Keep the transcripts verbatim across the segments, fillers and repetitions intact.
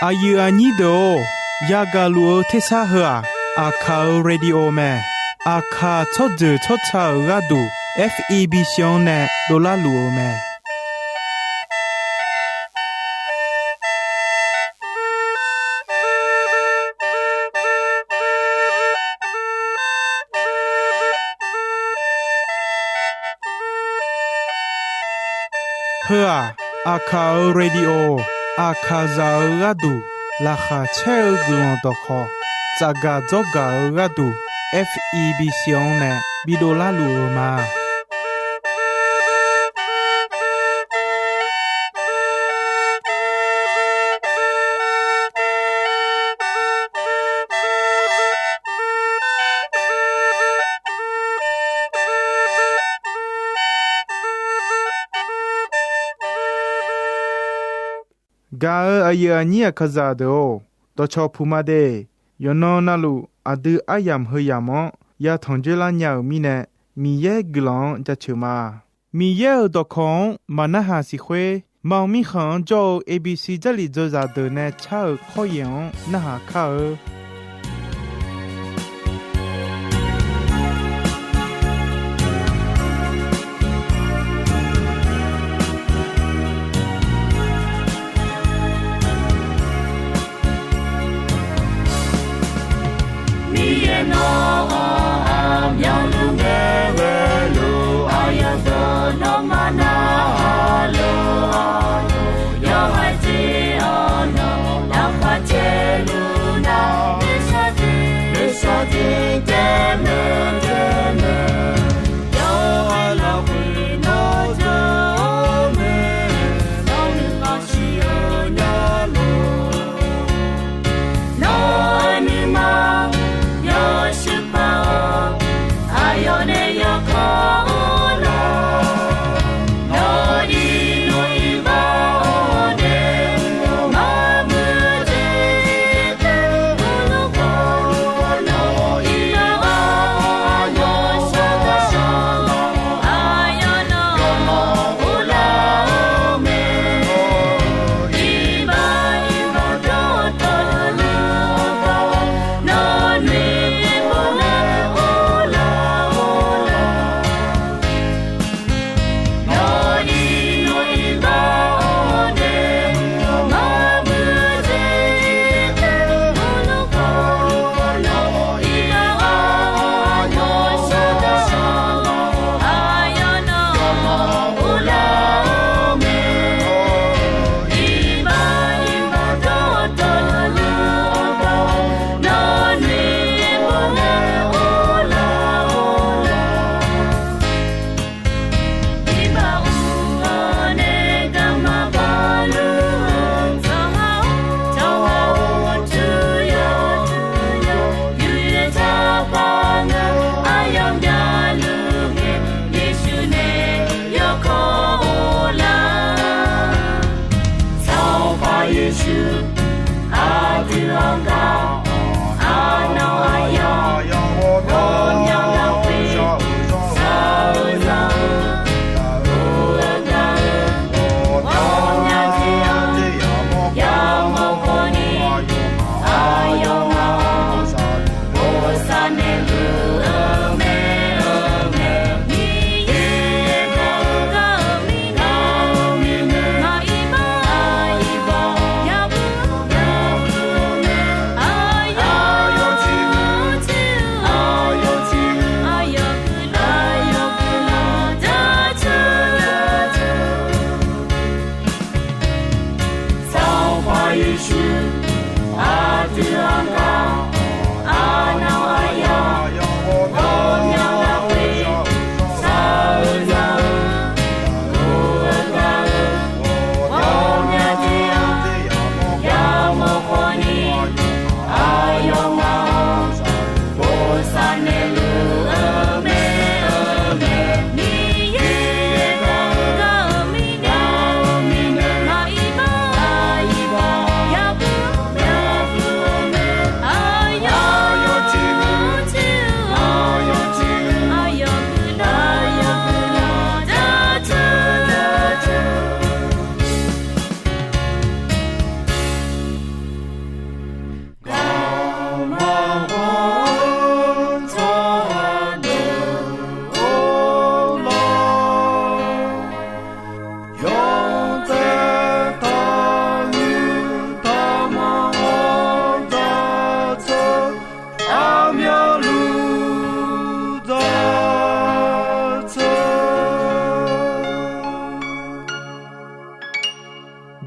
Aqyuif aqnyir deuq-or, yagaq luf-eu tersar heu-aq, Aqkaq-euq radio mae. Aqkaq tsawrjeuq tsawrca-euq gharduq, F E B C-anr nae dovlar luf-eu mae. Heu-aq, Aqkaq-euq radio, Aqkaqzaq-euq gharduq laqkhaq caer-eu guiqlanq dawqkhawq, tsafgaq dzawrgaq-eu gharduq, F E B C-anr nae bidov larluf-eu ma. Gaq-euq aqyuif aqnyir Aqkaqzaq deuq-or, dawqcawq puq ma de. Yawqnan navluf aqdui aryamq heu yamq-anr yatanq dzoerlar nya-euq mirnae, Miqyaer guiqlanq-anr jaceuq ma. Miqyaer-euq dawqkawq-anr maqnarhaq siq khoer, Maqmirkhanq-anr jawr-eu A B C Jarlif dzawzaq deuq nae car-euq khawryaeq-anr narhaq kar-eu. Miqyaer nawq-anr aqmyanluf ngae ghaeluf, aqyawf deuq nawmaf narhaq luf-awq. Yawhaiq jeq-awr nawq lafkhoer caev luf nar,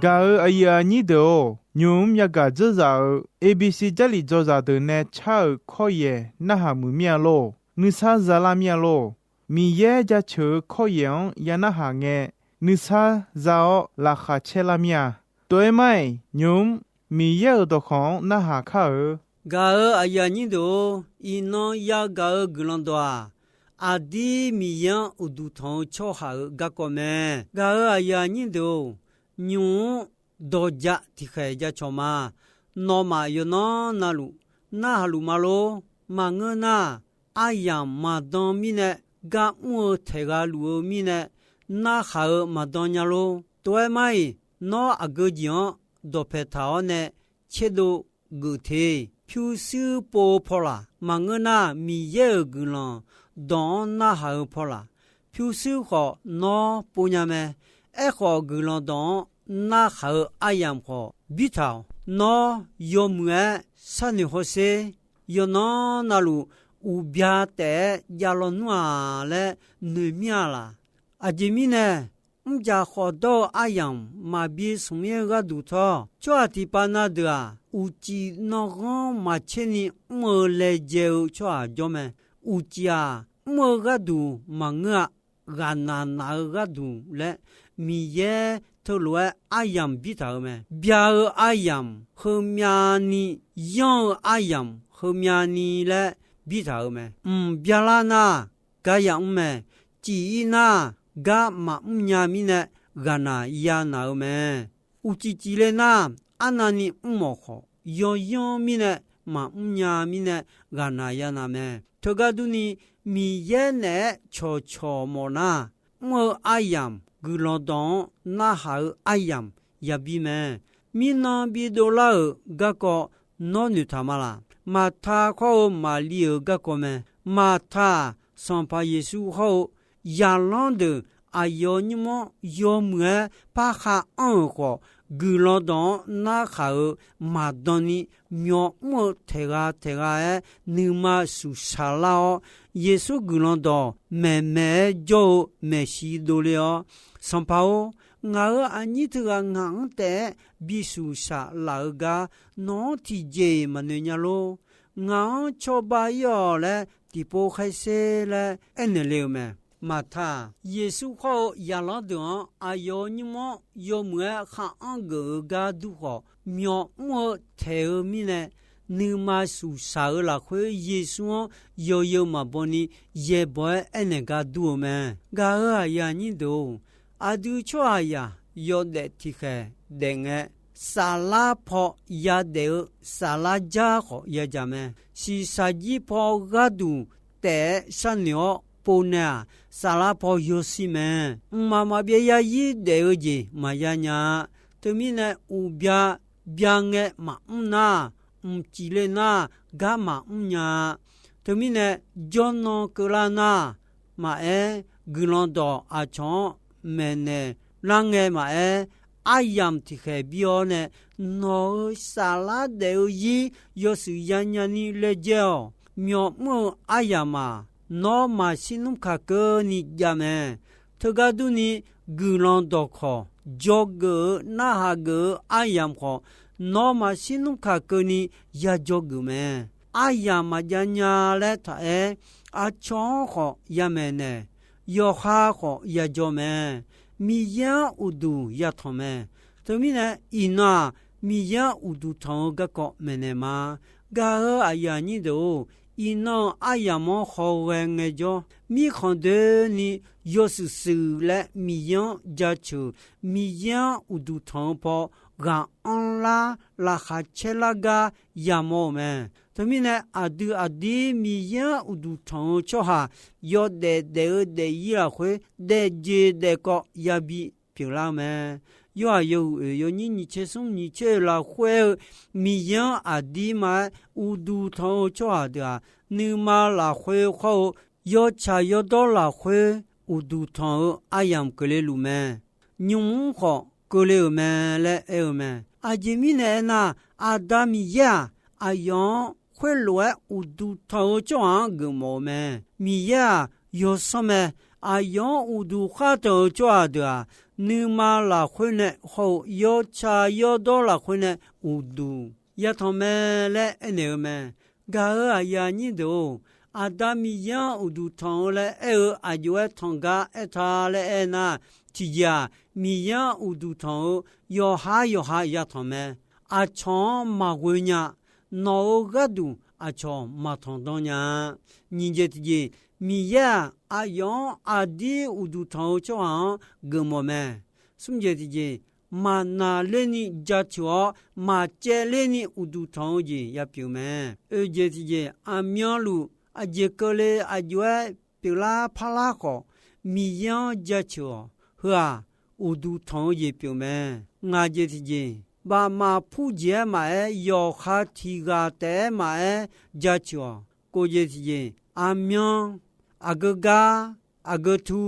Gaq-euq aqyuif aqnyir deuq-or, nymq-mr yagaq dzeurzaq-euq A B C Jarlif dzaw zaqdeuq nae car-euq kawryaeq narhaq muiq mir-a lor. Nuisar za lar mir-a lor. Miqyaer jaceuq-eu kawryaeq-anr ya narhaq ngae, nuisar za-awr laqkhaq caer lar mir-a. Tov-aer mar-iq, nymq-mr Miqyaer-euq dawqkawq-anr narhaq kar-eu. Gaq-euq aqyuif aqnyir deuq-or, iqnan yagaq-eu guiqlanq dawq-aq, aqdir Miqyaer-anr uqduq tanq-eu tsawrhaq-euq garkawv mae. Gaq-euq aqyuif aqnyir deuq-or, nymq-mr dawqjaq tiqkhaeq jacawq ma. Nawmaf yawqnan navluf narhaq luf ma lor. Maqngeur nar, aryamq maqdan mirnae gar mr-eu taeq gha luf-eu mirnae, narhaq-eu maqdan nya lor. Tov-aer mar-iq, nawr aqgeu jeq-anr dawqpae taq-awr nae tserdov geuf te. Pyurshuir pov-eu pawlaq maqngeur nar, Miqyaer-euq guiqlanq dawq-anr narhaq-eu pawlaq, pyurshuir khawf nawr pov nya mae. Aerkhawf, guiqlanq dawq-anr narhaq-eu aryamq khawf birtaq-awq. Nawr yawmuiq-aer sharnoeq hawsher. Yawqnan navluf uqbya taef-aer jav lawnmr-aq laer noeq mir-a laq. Aqjeq mirnae, mrjaq khawf dawr-eu aryamq maqbi smq-ir-eu gharduq tawr, tsawrhaq tiqpav na deuq-aq, uqcif nanghanr maqtser ni mr-eu laejae-eu tsawrhaq jawr mae. Uqcif-aq, mr-eu gharduq maqngeur-a. Ghaqnaq naq-eu gharduq laer, Miqyaer teulof-aer aryamq birtaq-eu mae. Bya-eu aryamq heumyavni, yanr-eu aryamq heumyavni laer birtaq-eu mae. Mq byalar nar, gar yamr mae. Cif-ir nar, gar maqmr nya mirnae ghaqnaq yanaq-eu mae. Uqcif cifle nar, arnavni mr-awq khawf, yawyanr mirnae maqmr nya mirnae ghaqnaq yanaq mae. Teugar durni, Miqyaer naeq-aer cawqcawq mawf nar, mr-eu aryamq guiqlanq dawq-anr narhaq-eu aryamq yabi mae. Mirnan bidov lar-euq garkawv nawr noeqtaq ma laq? Maqta khawr-eu Maqli-euq garkawv mae. Maqta-aq, Sanqpaq Yeqsur hawr-eu zaqlanr deuq aqyawf nymr-anr yawmuiq-aer par khar anr-euq khawf, guiqlanq dawq-anr narhaq-euq maqdan ni, myawq mr-eu taeq gha taeq gha-aer nuima suqshaq lar-awr, Yeqsur guiqlanq dawq maeqmaeq-aer jawr-eu maeqshi dovle-awr, Sanqpaq-or, ngaq-euq aqnyir teughaq ngaq-anr taef-aer bisuqshaq laf-eu gar nawq-anr tiqjeq-iq maqnoeq nya lor. Ngaq-anr cawba-ir-awq laer tiqpov khaer sher laer aernaeq le-euq mae. Maqta-aq, Yeqsur khawr-eu zaqlanr deuq-anr aqyawf-euq nymr-anr yawmuiq-aer khar anr geuf-eu gar dur khawf, myawq mr-eu taeq-eu mirnae, nuima suqshaq-eu lafkhoer Yeqsur-anr yawzeu maqbaw ni yaeqbawq-aer aernaeq gar dur-eu mae. Gaq-euq aqyuif aqnyir deuq-or, aqdui tsawrhaqzaq yawdaef tiqkhaeq daef ngae, saflar paw yadaef-eu saflar jar khawf yadzaq mae. Shiqshaq jir paw gharduq taef-aer sharnoeq-awr pov nae-aq, saflar paw yawshir mae. Mqmaq maqbyav zarzir daef-eu jeq maqya nya-a. Teumirnae uqbya bya ngae maqmr nar, mqcif le nar, gar maqmr nya-a. Teumirnae jawrnan keuvlar nar, maqaer, guiqlanq dawq aqcawq-anr maeqnaeq lar ngae maqaer, aryamq tiqkhaeq bir-awr nae, nawq-euq saflar daef-eu zir yawshuif yanya ni laejae-awq. Myawq mr-eu aryamq-aq, nawr maqshir nmr kaqkeuv ni jav mae. Teugar durni, guiqlanq dawqkawq, dzawgeuf-eu narhaq geuf-eu aryamq khawf, nawr maqshir nmr kaqkeuv ni ya dzawgeuf mae. Aryamq maqjav nya laer taq-aer, aqcawq-anr khawf ya maeqnaeq, yawqha khawf ya dzaw mae. Miqyaer-anr uqduq ya tanq mae. Teumirnae, iqnan-aq, Miqyaer-anr uqduq tanq-eu garkawv maeqnaeq ma. Gaq-euq aqyuif aqnyir deuq-or, iqnan-euq aryamq-anr khawghae ngaejawr, mirkhanq doeni yawshuif shuif laer Miqyaer-anr jaceuq, Miqyaer-anr uqduq tanq-eu paw ghaq anrlar, laqkhaq caerlar gar yamawr-euq mae. Teumirnae, aqdui aqdir Miqyaer-anr uqduq tanq-eu tsawrhaq yawdaef daef-eu daefzir lafkhoer daefjeq daefkawv yabi pyeuflar-eu mae. Yorhaq yawhuiq oeq yawnyir nyiq tser smr nyiq tser oeq lafkhoer-eu, Miqyaer-anr aqdirma-aer uqduq tanq-eu tsawrhaq deuq-aq, nuima lafkhoer khawr-eu, yawtsaq yawdawr lafkhoer uqduq tanq-eu aryamq keuvle luf mae. Nymq-mr khawf keuvle-euq mae laer aer-eu mae. Aqjeq mirnae aernar, Aqda Miqyaer-aq, aqyawf-anr khoerlof-aer uqduq tanq-eu tsawrhaq-anr geufmawf-eu mae. Miqyaer-aq, yawsanr mae. Aqyawf-anr uqduq khar tanq-eu tsawrhaq deuq-aq, nuima lafkhoer nae hawr-eu yawtsaq yawdawr lafkhoer nae uqduq yatanq mae laer aernaeq-eu mae. Gaq-euq aqyuif aqnyir deuq-or, Aqda Miqyaer-anr uqduq tanq-eu laer aer-eu aqjox-aer tanq gar aertaq laer aernar, tiqjeq-aq, Miqyaer-anr uqduq tanq-eu yawqha yawqha yatanq mae. Aqcawq-anr maqghoe nya. Nawq-euq gharduq aqcawq maqtanq danr nya-a. Nyiq jeq tiqjeq, Miqyaer-aq, aqyawf-anr aqdir uqduq tanq-eu tsawrhaq-anr geufmawf mae. Smr jeq tiqjeq, maqnaqlerni jaceuq-awr maqcaevlerni uqduq tanq-eu jeq yapyeuf mae. Oeq jeq tiqjeq, aqmyanluf aqjeq keuvle aqjox-aer pyeuflar parlar khawf, Miqyaer-anr jaceuq-awq. Heu-aq, uqduq tanq-eu jeq pyeuf mae. Ngaq jeq tiqjeq, bafmaf purjeq-aer maqaer, yawqha tiq ghaq taef-aer maqaer jaceuq-awq. Kov jeq tiqjeq, aqmyan, aqgeu gar, aqgeu tu,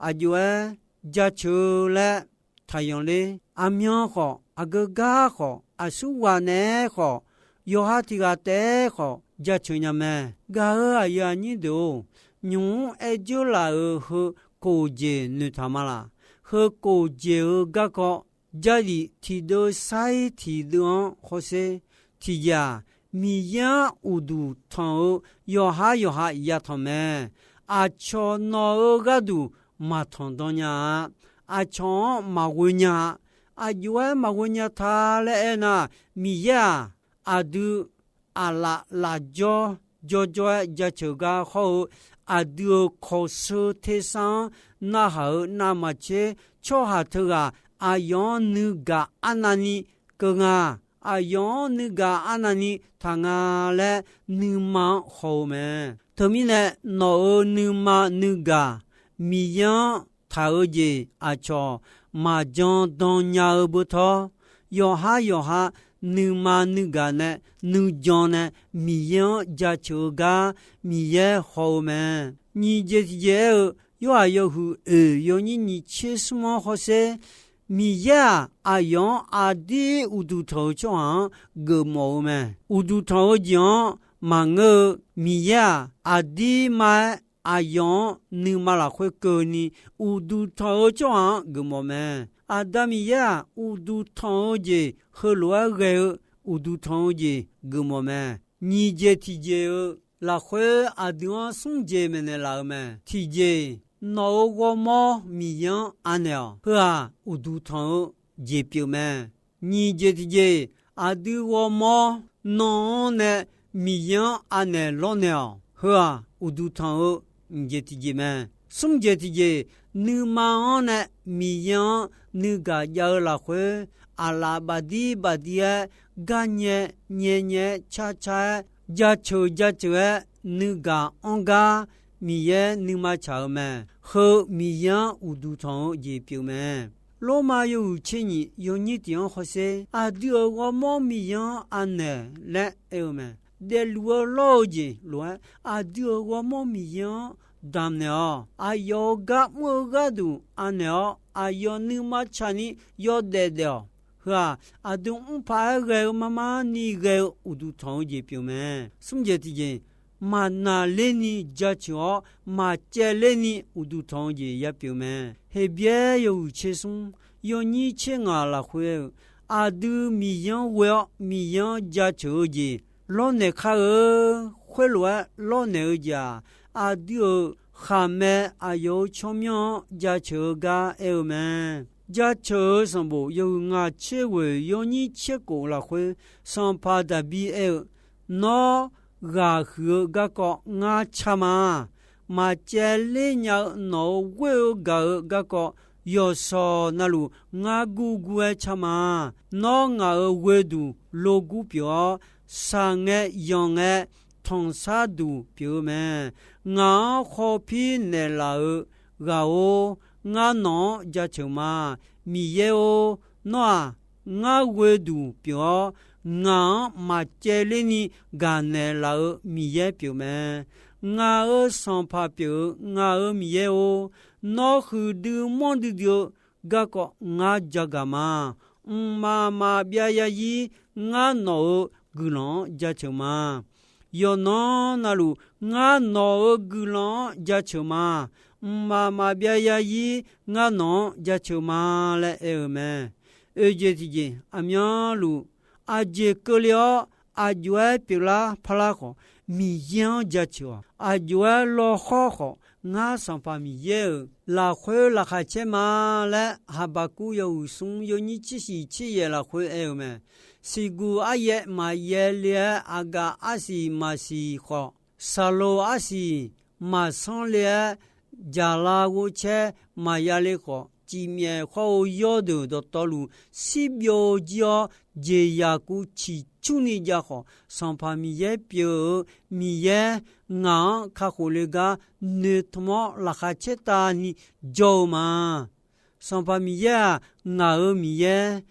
aqjox-aer jaceuq-eu laer taqyanq ler. Aqmyan khawf, aqgeu gar khawf, aqsurghaq naeq-aer khawf, yawqha tiq ghaq taef-aer khawf jaceuq nya mae. Gaq-euq aqyuif aqnyir deuq-or, nymq-mr aer dzeurlaf-euq heu kof jeq noeqtaq ma laq. Heu kof jeq-eu garkawv Jarlif tiqdeuv sair tiqdeuv-anr hawsher. Tiqjeq-aq, Miqyaer-anr uqduq tanq-eu yawqha yawqha yatanq mae. Aqcawq nawq-euq gharduq maqtanq danr nya-a. Aqcawq-anr maqghoe nya-a. Aqjox-aer maqghoe nya ta laer aernar, Miqyaer-aq, aqdui aqlaf lafjawr jawrjawr-aer jaceuq gar hawr-eu, aqdui-euq kawqsheu tersar-anr narhaq-euq navmaqtser tsawrhaq teughaq aqyawf-anr nuigaq arnavni keuv nga. Aqyawf-anr nuigaq arnavni taq nga laer nuima-anr haw-eu mae. Teumirnae nawq-euq nuima nuigaq Miqyaer-anr taq-eu jeq aqcawq maqjan dan nya-eu beutawr, yawqha yawqha nuima nuigaq nae nuijan nae Miqyaer-anr jaceuq-eu gar Miqyaer haw-eu mae. Nyiq jeq tiqjeq aer-eu, Yorhaq yawhuiq oeq yawnyir nyiq tser smr-anr hawsher. Miqyaer-aq, aqyawf-anr aqdir uqduq tanq-eu tsawrhaq-anr geufmawf-eu mae. Uqduq tanq-eu jeq-anr maqngeur-eu Miqyaer-aq, aqdirma-aer aqyawf-anr nuima lafkhoer keuvni uqduq tanq-eu tsawrhaq-anr geufmawf mae. Aqda Miqyaer-aq, uqduq tanq-eu jeq heulof-aer ghae-eu uqduq tanq-eu jeq geufmawf mae. Nyiq jeq tiqjeq-eu lafkhoer aqdui-anr smr jeq maeqnaeq laf-eu mae. Tiqjeq, nawq-euq ghawrmawr Miqyaer-anr anaeq-awq. Heu-aq, uqduq tanq-eu jeq pyeuf mae. Nyiq jeq tiqjeq, aqdui ghawrmawr nan-anr nae Miqyaer-anr anaeq lawrnaeq-awq. Heu-aq, uqduq tanq-eu nyiq jeq tiqjeq mae. Smr jeq tiqjeq, nuima-anr nae Miqyaer-anr nuigaq jav-eu lafkhoer, aqlaf bafdir bafdir-aer, garnyae nyae nyae-aer car car-aer, jaceuq jaceuq-aer nuigaq anr gar Miqyaer nuima tsaq-eu mae. Heu Miqyaer-anr uqduq tanq-eu jeq pyeuf mae. Lormav yawhuiq tser nyiq yawnyir tiq-anr hawsher, aqdui-euq ghawrmawr Miqyaer-anr anaeq laer aer-eu mae. Daefluf-eu lawr-eu jeq lof-aer, aqdui-euq ghawrmawr Miqyaer-anr damqnaeq-awq. Aqyawf-euq gar mr-eu gharduq anaeq-awr, aqyawf nuima tsaqni yawdaef daef-awq. Heu-aq, aqdui mr paq-aer ghae-eu mar mar ni ghae-eu uqduq tanq-eu jeq pyeuf mae. Smr jeq tiqjeq, maqnaqlerni jaceuq-awr maqcaevlerni uqduq tanq-eu jeq yapyeuf mae. Heqbyaer yawhuiq tser smr yawnyir tser ngaq lafkhoer-eu, aqdui Miqyaer-anr ghoe-awr Miqyaer-anr jaceuq-eu jeq lawrnaeq kar-eu. Khoerlof-aer lawrnaeq-eu jeq-aq, aqdui-euq khaqmae aqyawf-euq tsawrmyanr-anr jaceuq-eu gar aer-eu mae. Jaceuq-eu sanqbof yawhuiq ngaq tser ghoeq yawnyir tser kof lafkhoer, sanqpaq Daqbir aer-eu, Nawr ghaq huiq-eu garkawv ngar car ma. Maqcaevler nya-eu nawq-euq ghoer-eu gaq-eu garkawv, yawqshawq navluf ngar gurgur-aer car ma. Nawr ngaq-euq ghoeduq logur pyeuf-awr, shaq ngae yanq ngae tanqshar duq pyeuf-eu mae. Ngaq-anr khawpir naeqlaf-euq ghaq-or, ngar nawq-anr jaceuq ma. Miqyaer-or, nawr-aq, ngar ghoeduq pyeuf-awr, ngaq-anr maqcaevlerni gaqnaeq laf-eu Miqyaer pyeuf mae. Ngaq-euq sanqpaq pyeuf-eu ngaq-euq Miqyaer-or, nawr huiqdui manrdui dui-eu garkawv ngar jagaq ma. Mqmaq maqbyav zarzir ngar nawq-euq guiqlanq-anr jaceuq ma. Yawqnan navluf ngar nawq-euq guiqlanq-anr jaceuq ma. mqmaq maqbyav zarzir ngar nawq-anr jaceuq ma laer aer-eu mae. Oeq jeq tiqjeq aqmyanluf, aqjeq keuvle-awr aqjox-aer pyeuflar parlar khawf, Miqyaer-anr jaceuq-awq. Aqjox-aer lawkhawr khawf, ngar Sanqpaq Miqyaer-euq lafkhoer laqkhaq caer ma laer, Haqbaqkuv yawhuiq smr yawnyir tser shiq tser yaef lafkhoer aer-eu mae. Siqguq aryaev maqyaev le-aer, aqgaf arsiq maqsiq khawf, saqlo arsiq maqsanr le-aer, jaqlav ghovcaer maqya le khawf, cifmyaef khawr-eu yawrdeuq dawqtawvluf shirbyov jir-awr, jeqzaq kuv ciqcurni jav khawf, Sanqpaq Miqyaer pyeuf-eu Miqyaer ngaq-anr kakhof le gar noeqtmq-awr laqkhaq caertavni jawr-eu ma. Sanqpaq Miqyaer-aq, ngaq-euq Miqyaer,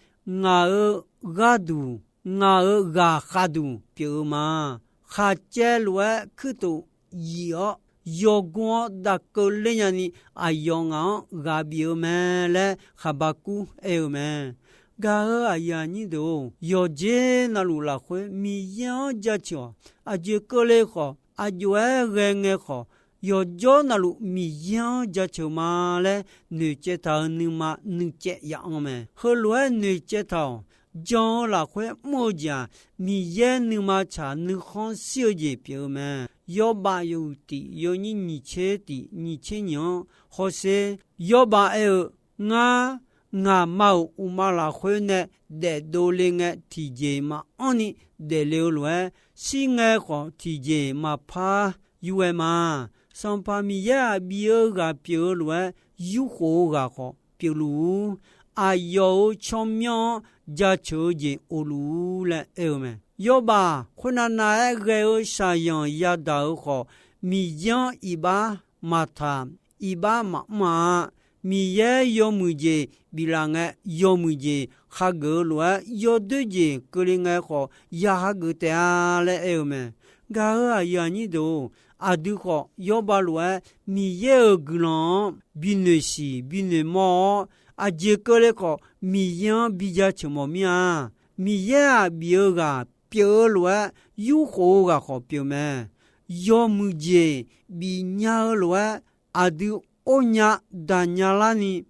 ngaq-euq gharduq, ngaq-euq ghaqkhav duq pyeuf-eu ma. Khaqcaev lof-aer kuirtof yif-awr, yawgor-anr dav keuvler nyani aqyawf ngaq-anr ghaq bif-eu mae laer Haqbaqkuv aer-eu mae. Gaq-euq aqyuif aqnyir deuq-or, yawqjeq navluf lafkhoer Miqyaer-anr jaceuq-awq. Aqjeq keuvle khawf, aqjox-aer ghae ngae khawf, yawqjawr navluf Miqyaer-anr jaceuq ma laer noeqcaev taq-euq nuima nuicaev ya anr mae. Heulof-aer noeqcaev taq-awq. Jan-eu lafkhoer mr-eu jeq-aq, Miqyaer nuima tsaq nuikhanr shir-eu jeq pyeuf-eu mae. Yawbav yawhuiq tiq yawnyir nyiq tser tiq nyiq tser nyiq-anr hawsher. Yawbav aer-eu, Ngar, ngaqma-euq uqma lafkhoer nae daefdov le ngae, tiqjeq maqanr ni daefle-eu lof-aer, shir ngae khawf tiqjeq maqpar yur ghae ma. Sanqpaq Miqyaer-aq, bif-eu ghaq pyeuf-eu lof-aer, yurkhof-eu ghaq khawf pyeufluf-ur. Aqyawf-euq tsawrmyanr-anr jaceuq-eu jeq of luf-ur laer aer-eu mae. Yawbav khoernav nav-aer ghae-eu shaqzanq yadaq-eu khawf, Miqyaer-anr iqbax maqtaq, iqbax maqmr-a. Miqyaer yawmuiq jeq biflaf ngae, yawmuiq jeq hageuf-eu lof-aer, yawdoer jeq keuvle ngae khawf, ya hageuf taef-a laer aer-eu mae. Gaq-euq aqyuif aqnyir deuq-or, aqdui khawf yawbav lof-aer Miqyaer-euq guiqlanq-anr binoeq siq binoeq mawr-awr, aqjeq keuvle khawf Miqyaer-anr bi jaceuq mawf mir-a. Miqyaer-aq, bif-eu ghaq pyeuf-eu lof-aer, yurkhof-eu ghaq khawf pyeuf mae. Yawmuiq jeq bifnya-eu lof-aer, aqdui or nya daq nya larni,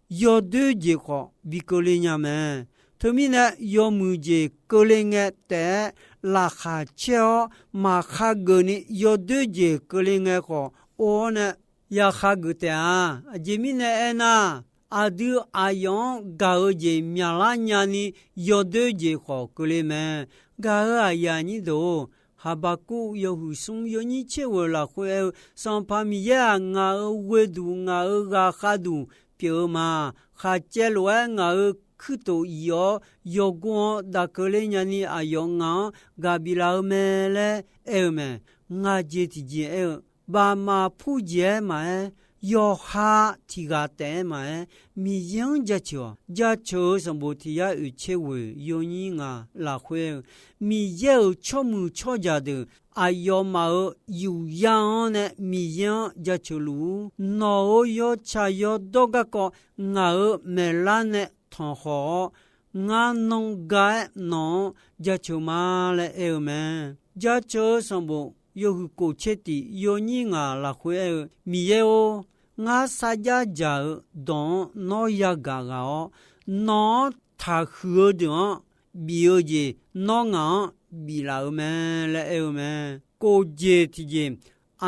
yawdoer jeq khawf bi keuvle nya mae. Teumirnae, yawmuiq jeq keuvle ngae taef-aer laqkhaq caer-awr maqkhageuf ni, yawdoer jeq keuvle ngae khawf or-awr nae ya khageuf taef-a. Aqjeq mirnae aernar, aqdui aqyawf-anr gaq-eu jeq myaqlar nyani, yawdoer jeq khawf keuvle mae. Gaq-euq aqyuif aqnyir deuq-or, Haqbaqkuv yawhuiq smr yawnyir tser ghoeq lafkhoer aer-eu, Sanqpaq Miqyaer-aq, ngaq-euq ghoeduq, ngaq-euq ghaqkhav duq pyeuf-eu ma. Khaqcaev lof-aer ngaq-euq kuirtof yif-awr, yawgor-anr dav keuvler nyani, aqyawf ngaq-anr gaq biflaf-eu mae laer aer-eu mae. Ngaq jeq tiqjeq aer-eu, baqmaf pur jeq-aer maqaer, yawqha tiq ghaq taef-aer maqaer, Miqyaer-anr jaceuq-awq. Jaceuq-eu sanqbof tiq yar oeq tser ghoeq yawnyir ngaq lafkhoer-eu, Miqyaer-euq tsawrmuiq tsawrjaq deuq aqyawfmaf-euq yufyar-anr nae Miqyaer-anr jaceuq luf-ur. Nawq-euq yawtsaq yawdawr garkawv ngaq-euq maeqlar nae tanqkhawq-awr, ngar nan ga-aer nawq-anr jaceuq ma laer aer-eu mae. Jaceuq-eu sanqbof yawhuiq kof tser tiq yawnyir ngaq lafkhoer aer-eu, Miqyaer-or, ngar sarjax dzaq-eu dawq-anr nawr yagaq ghaq-awr, nawq-anr taqhuiq-eu deuq-anr bif-eu jeq nawr ngaq-anr biflaf-eu mae laer aer-eu mae. Kof jeq tiqjeq,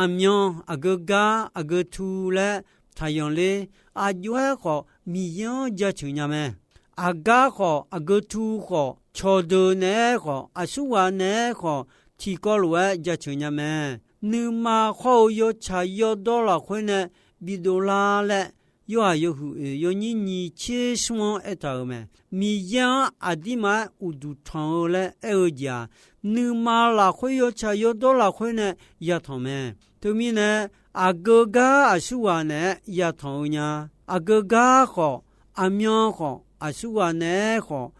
aqmyan aqgeu gar aqgeu tu laer taqyanq ler. Aqjox-aer khawf Miqyaer-anr jaceuq nya mae. Aqgar khawf, aqgeu tu khawf, cawqdeuq naeq-aer khawf, aqsurghaq naeq-aer khawf, tiqkawv lof-aer jaceuq nya mae. Nuima khawr-eu yawtsaq yawdawr lafkhoer nae bidov lar laer, Yorhaq yawhuiq oeq yawnyir nyiq tser smr-anr aertaq-euq mae. Miqyaer-anr aqdirma-aer uqduq tanq-eu laer aer-eu jeq-aq, nuima lafkhoer yawtsaq yawdawr lafkhoer nae yatanq mae. Teumirnae, aqgeu gar aqsurghaq naeq-aer yatanq-eu nya. Aqgeu gar khawf, aqmyan khawf, aqsurghaq naeq-aer khawf,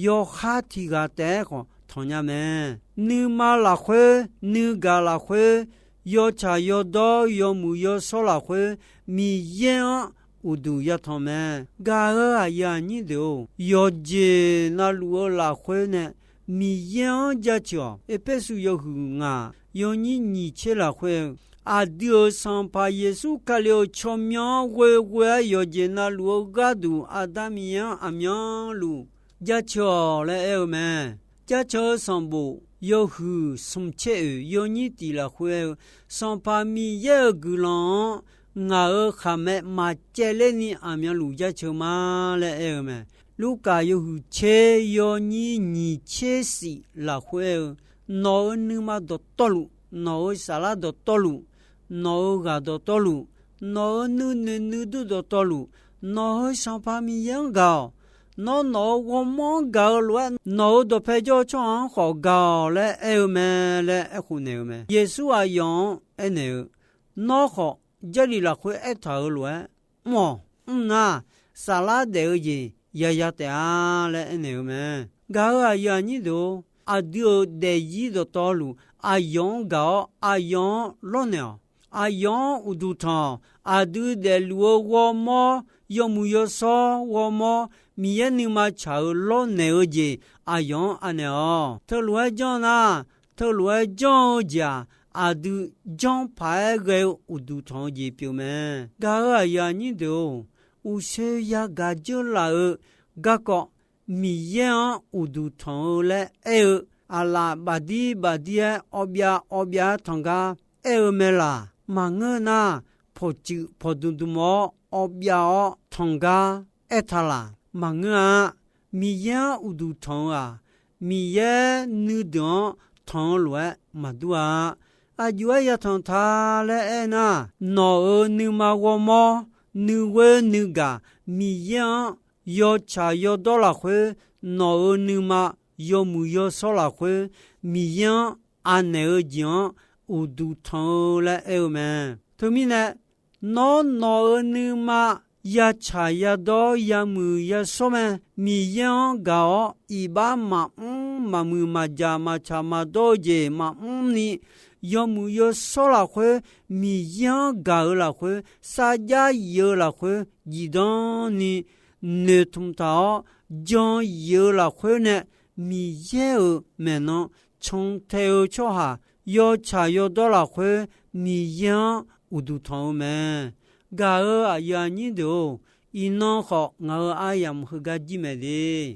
yawqha tiq ghaq taef-aer khawf tanq nya mae. Nuima lafkhoer, nuigaq lafkhoer, yawtsaq yawdawr yawmuiq yawshawr lafkhoer, Miqyaer-anr uqduq yatanq mae. Gaq-eu aqyuif aqnyir deuq-or, yawqjeq navluf-eu lafkhoer nae Miqyaer-anr jaceuq-awq. Erpersu yawhuiq ngaq yawnyir nyiq tser lafkhoer-eu, aqdui-euq Sanqpaq Yeqsur Kali-euq tsawrmyanr ghoeghoe-aer yawqjeq navluf-eu gharduq Aqda Miqyaer-anr aqmyanluf jaceuq-awq laer aer-eu mae. Jaceuq-eu sanqbof yawhuiq smq caer oeq yawnyir tiq lafkhoer aer-eu, Sanqpaq Miqyaer-euq guiqlanq-anr ngaq-euq khaqmae maqcaevler ni aqmyanluf jaceuq ma laer aer-eu mae. Lurkaf yawhuiq tser yawnyir nyiq tser shif lafkhoer aer-eu, nawq-euq nuima dawqtawvluf, nawq-euq saflar dawqtawvluf, nawq-euq ghaq dawqtawvluf, nawq-euq nuinoeq nuidur dawqtawvluf, nawq-euq Sanqpaq Miqyaer-anr gaq-awq. Nawr nawq-euq ghawrmawr-anr gaq-eu lof-aer, nawq-euq dawqpae jawr-eu tsawrhaq-anr khawf gaq-awq laer aer-eu mae laer aerkhof naeq-eu mae. Yeqsur aqyawf-anr aernaeq-eu, Nawr khawf, Jarlif lafkhoer aertaq-euq lof-aer mr-awq. Mr nar, saflar daef-eu jeq yaya taef-a laer aernaeq-eu mae. Gaq-euq aqyuif aqnyir deuq-or, aqdui-euq daefzir dawqtawvluf aqyawf-anr gaq-awr aqyawf-anr lawrnaeq-awq. Aqyawf-anr uqduq tanq-awq. Aqdui daefluf-eu ghawrmawr, yawmuiq yawshawr ghawrmawr, Miqyaer nuima tsaq-euq lawrnaeq-eu jeq aqyawf-anr anaeq-awq. Teulof-aer janr nar, teulof-aer janr-eu jeq-aq, aqdui janr paq-aer ghae-eu uqduq tanq-eu jeq pyeuf mae. Gaq-euq aqyuif aqnyir deuq-or, uqshoe yagaq dzeur laf-eu garkawv Miqyaer-anr uqduq tanq-eu laer aer-eu, aqlaf bafdir bafdir-aer awvbyav awvbyav-aer tanq gar aer-eu mae laq. Maqngeur nar, pawqtsuif pawqdmq dmq-awr awvbyav-awr tanq gar aertaq laq. Maqngeur-a. Miqyaer-anr uqduq tanq-eu-aq, Miqyaer nuideuq-anr tanq-eu lof-aer maqdur-a. Aqjox-aer yatanq ta laer aernar, nawq-euq nuima ghawrmawr, nuighoer nuigaq, Miqyaer-anr yawtsaq yawdawr lafkhoer, nawq-euq nuima yawmuiq yawshawr lafkhoer, Miqyaer-anr anaeq-eu jeq-anr uqduq tanq-eu laer aer-eu mae. Teumirnae, nawr nawq-euq nuima yatsaq yadawr yamuiq yashawr mae. Miqyaer-anr gaq-awr iqbax maqmr maqmuiq maqjaq maqtsaq maqdawr-eu jeq maqmr ni, yawmuiq yawshawr lafkhoer, Miqyaer-anr gaq-eu lafkhoer, sarjax yif-eu lafkhoer, zifdan ni noeqtmq taq-awr jan yif-eu lafkhoer nae, Miqyaer-euq maeqnan cantae-eu tsawrhaq yawtsaq yawdawr lafkhoer, Miqyaer-anr uqduq tanq-eu mae. Gaq-euq aqyuif aqnyir deuq-or, iqnan khawf ngaq-euq aryamq heugar jir mae de.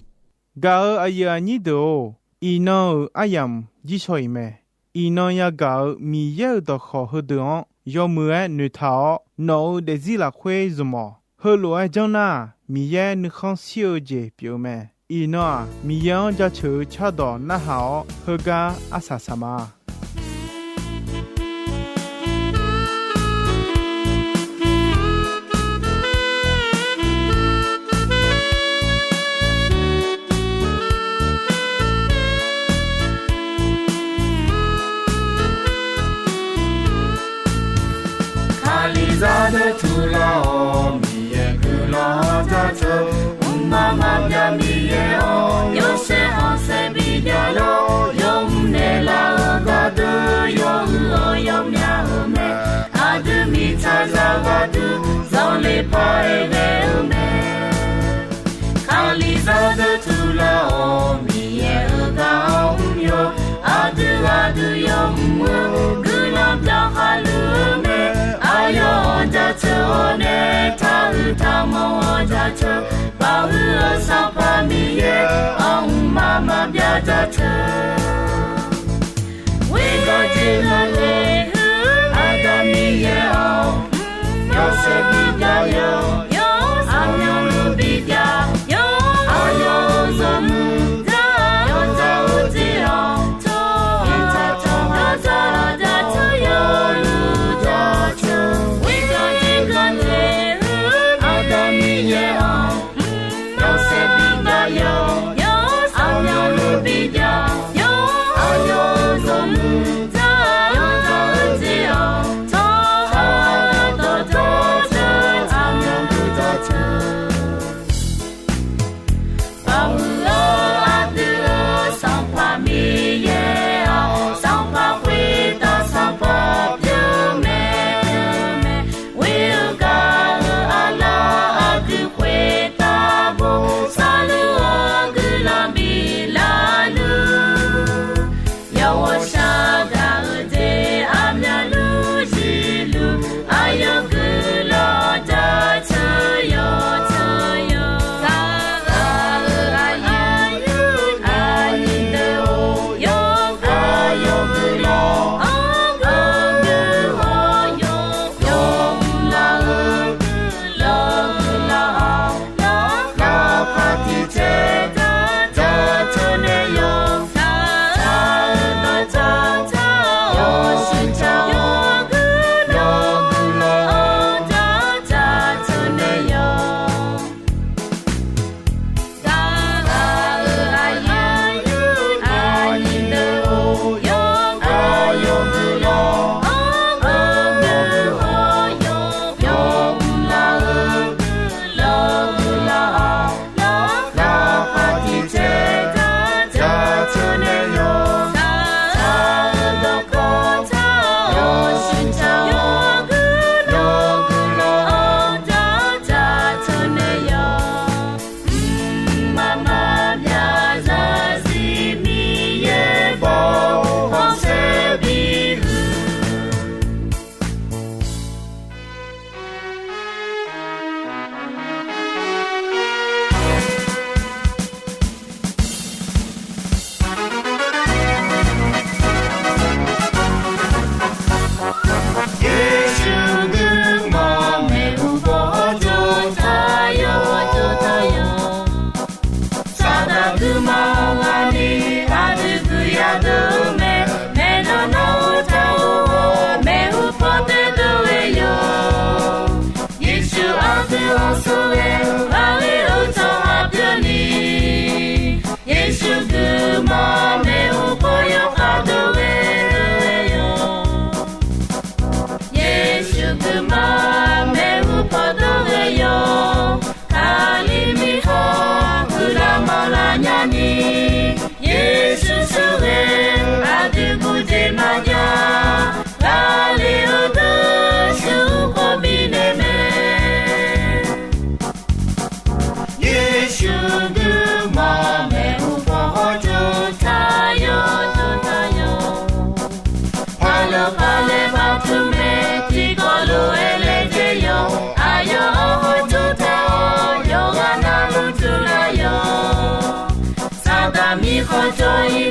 Gaq-euq aqyuif aqnyir deuq-or, iqnan-euq aryamq jir shaw-iq mae. Iqnan yagaq-euq Miqyaer-euq dawqkawq heudeuq-anr yawmuiq-aer noeqtaq-awr, nawq-euq daefzir lafkhoer zmq-awq. Heulof-aer janr nar, Miqyaer nuikhanr shir-eu jeq pyeuf-eu mae. Iqnan-aq, Miqyaer-anr jaceuq-eu cardawq narhaq-awr, heugar arsaq saq ma. Kalizaq deuq tuvlar-awq, Miqyaer guiqlanq-anr jaceuq. Mqmaq maqbyav Miqyaer-awr, yawshaef khanqsaer bijav-awr, yawmuiq naeqlaf-eu gardeuq yawhuiq-awr yawmyav-eu mae. Aqdui mirtsaqzaq gharduq zanqler paq-aer ghae-eu mae. Kalizaq deuq tuvlar-awq, Miqyaer-euq gar-anr mr-awr, aqdui aqdui yawmuiq-eu guiqlanq byaqkhaq luf-eu mae. Aqyawf-anr jaceuq-awr nae, taqhuiq taqmanr-awr jaceuq. Baqhuiq-eu Sanqpaq Miqyaer-anr mqmaq maqbyav jaceuq. Ghoergar jeq ghanle-eu Aqda Miqyaer-awq, yawshaef bijav yawq, aqmyanluf bijav yawq, aqyawf-euq zaqmuiq dzaq-awr dzaq-eu jeq-anr tawq, iqtaq tawq-awr dzaq-awr jaceuq yawluf jaceuq. Ghoergar jeq ghanle-eu Aqda Miqyaer-awq, yawshaef bijav yawq, aqmyanluf bijav yawq, aqyawf-euq zaqmuiq dzaq-awr dzaq-eu jeq-anr tawq, tawq tawq tawq tawq, aqmyan Sawr-aer ghaqler-eu tsawrhaq pyeuf ni, Yeqsur guiqlanq maeqhu paw yawkhav dov ghae-eu yawq. Yeqsur guiqlanq maeqhu paw dov ghae yawq. Kali mirkhanq guiqlanq mawrlar nyani, Yeqsur sheuqghae aqdui bujir maqjav. Kali-eu deuq shuq khawf bifnaeq mae. Yeqsur guiqlanq maeqhu paw hawr jawr taq yawq, jawr taq yawq. Paqlof paqlaeq paqtsuif mae, tiqkawv lof-aer laejae yawq. Aqyawf-anr hawr jawr taq-awr, yawqghaq navluf tsuif lar yawq. Saqdaq mirkhanq jawr-ir